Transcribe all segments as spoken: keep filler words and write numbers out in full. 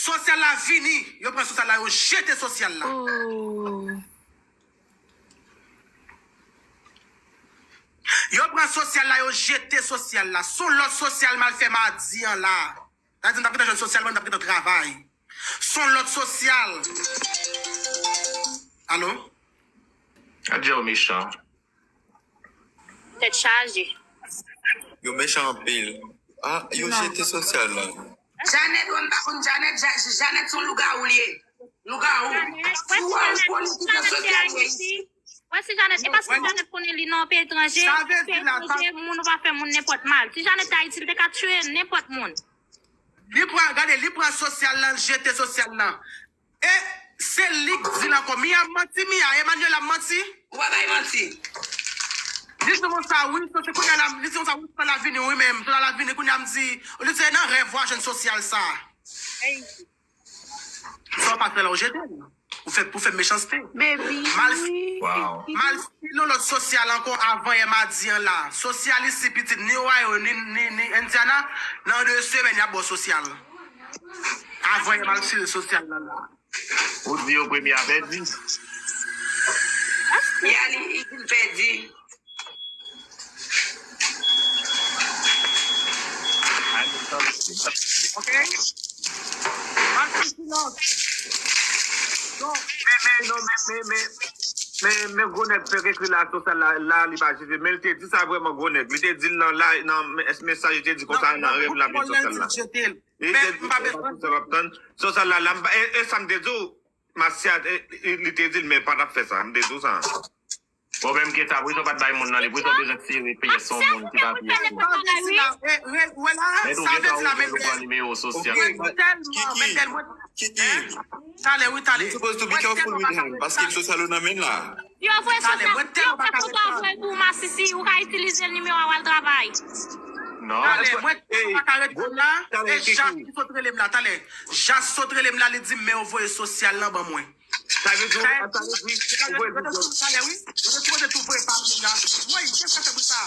Sosyal la vini, yo pran sosyal la, yo jete sosyal la. Oh. Yo pran sosyal la, yo jete sosyal la. Son lòt sosyal m al fè madi an la. Sa di m t ap gentan jwenn sosyal, mwen m t ap gentan travay. Son lòt sosyal. Alo? Adje yo mechan. Tèt chaje. Yo mechan anpil. Ah, yo jete sosyal la. Janet, wè m pa konn Janet, Ja- Janet se yon lougawou li ye. Lougawou. Wè si Janet, wè si Janet te Ayiti. Wè si Janet, e paske Janet konnen li nan yon peyi etranje, peyi etranje, moun ou pa fè moun nenpòt mal. Si Janet te Ayiti, li te ka tiye nenpòt moun. Li pran, gade, li pran sosyal lan, jete sosyal lan. E se li k di l ankò. Mia ap manti, Mia, Emmanuel ap manti. Ou pa bay manti. Li di konsa, wi, so se kounye a la, li di konsa, wi, sa la vini, wi, menm, sa la vini, kounye a m di, li di, se nan rèv w a jwenn sosyal sa. Sa w pa fè la, ou jete l. Ou fè, ou fè mechanste. Baby. Mal, Wow. mal file yon lòt sosyal ankò avan yè madi an la. Sosyal isi pitit, ni Ohio, ni, ni, ni Indiana, nan de semèn, y ap ba w sosyal. Avan yè mal file sosyal la la. Ou di yo premye a pèdi. Ya li, li pèdi. Ok? Mal file silans. Non, men, men, non, men, men, men, men, men gwo nèg fèk ekri la, sosyal la, la, li pa jete. Men l te di sa vrèman gwo nèg. Li te di l nan la, nan mes- mesaj, li te di konsa nan rèv la, men sosyal la. Men m pa bezwen. Sosyal la, la, m pa- e, e sa m te di w, Masia, e, e, li te di l, men pa t ap fè sa. M te di w sa. Bon, menm ke sa, prizon pa t bay moun nan li, prizon bezwen tire pyès yon moun ki pa pyès li. Sa vle di la, e, re- wè la, Men tou sa gen vle tan di la, ou men ou pran nimewo sosyal. Mwen tèlman, mwen tèlman, Kiki, talè, wi, talè. you supposed to be careful with him, paske sosyal ou nan men la. Yo voye Talè, sosyal, mwen yo tèlman pa fè ka foto a voye pou ou, Masisi, ou ka itilize l nimewo a w al travay. Non. Talè, mwen tèlman pa ka ret la, Talè, e Jas ki sot rele m la, talè. Jas sot rele m la, li di m, men yo voye sosyal lan ban mwen. Sa vle di, sa vle di, ou voye l pou Talè, wi. Yo te sipoze tou voye papye la. Woy, kisa fè pou sa?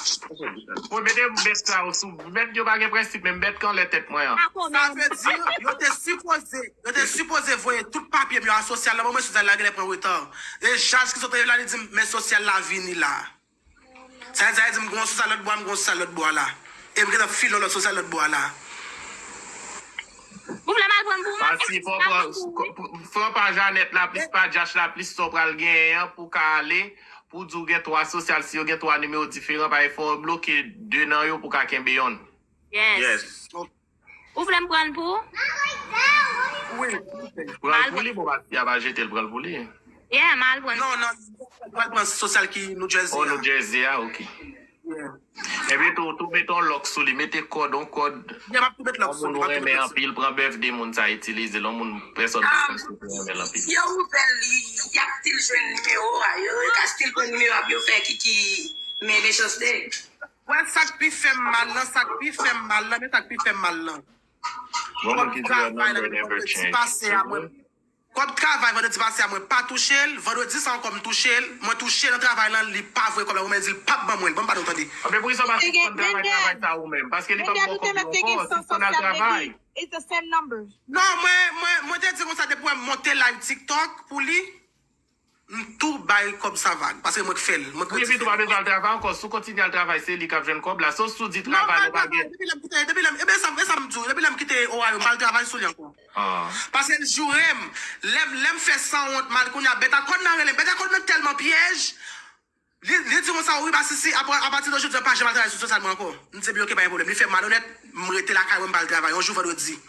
Mwen mete bèt sa yo sou, bèt yo pa gen prensip, men bèt k anlè tèt mwen an. Sa vle di, yo te sipoze, yo te sipoze voye tout papye m yo a sosyal la, ban mwen, sosyal la genlè pran reta. E Jas ki sot rele m la, li di m, men sosyal la vini la. Sa vle di, sa vle di m gon sosyal lòt bò a, m gon sosyal lòt bò a la. E m gentan file yon lòt sosyal lòt bò a la. Ou vle m al pran pou mwen? Pasi fò pran, fò pa Janet la, plis pa Josh la, plis sa w pral genyen an pou w ka ale, pou w di w gen twa sosyal, si yo gen twa nimewo diferan, paske fò w bloke de nan yo pou w ka kenbe yonn. Yes. Yes. Ou vle m pran l pou ou? Wi. Pran l pou li, bon, Pasi a pa jete l, pran l pou li. Yeah, m al pran l. Non, non, pral pran sosyal ki New Jersey. Oh, A. New Jersey a, ok. Yeah. Epi tou, tou mete yon lòk sou li, mete kòd, yon kòd. Yeah, m ap tou met lòk Yon sou moun li, ou m ap tou renmen met lòk sou li. Anpil, pran bèvde moun sa itilize l. Yon moun pèsòn pa konn sou renmen l anpil. Yo ouvè l, y ap di l jwenn nimewo a. Yo ka still pran nimewo a pou yo fè Kiki men mechanste. Wè sa k pi fè m mal lan, sa k pi fè m mal lan, men sa k pi fè m mal lan. Yon moun ki di your Travay la, number never vandredi change. pase a mwen. Kòb travay vandredi pase a mwen pa touche l, vandredi sa ankò m touche l, mwen touche nan travay lan, li pa voye kòb la, mwen di l p ap ban mwen l, ban m ba nou tande. Anben, poukisa w pa sispann travay, travay sa ou menm? Paske li p ap ba w kòb yo ankò, sispann al travay. It's the same number. Non, mwen, mwen, mwen te di konsa depi wè m monte live TikTok pou li, m tou bay kòb sa vag, paske mwen k fè l, mwen k Wi, epi tou pa bezwen al travay ankò, si w kontinye al travay, se li k ap jwenn kòb la. Sof si w di travay la ou pa gen. Depi lè m kite, depi lè m, e ben sa, e sa m di w, depi lè m kite Ohio, m pa al travay sou li ankò. Ah. Paske l joure m. Lè, lè m fè sanwont mal kounye a, bèt a kòn nan rele m. Bèt a kòn nan tèlman pyèj. Li, li di konsa, wi, Masisi, apati de jodi a, pa janm al travay sou sosyal mwen ankò. M di, ebyen, ok, pa gen pwoblèm. Li fè malonèt, m rete lakay mwen, m pa al travay. Yon jou vandredi.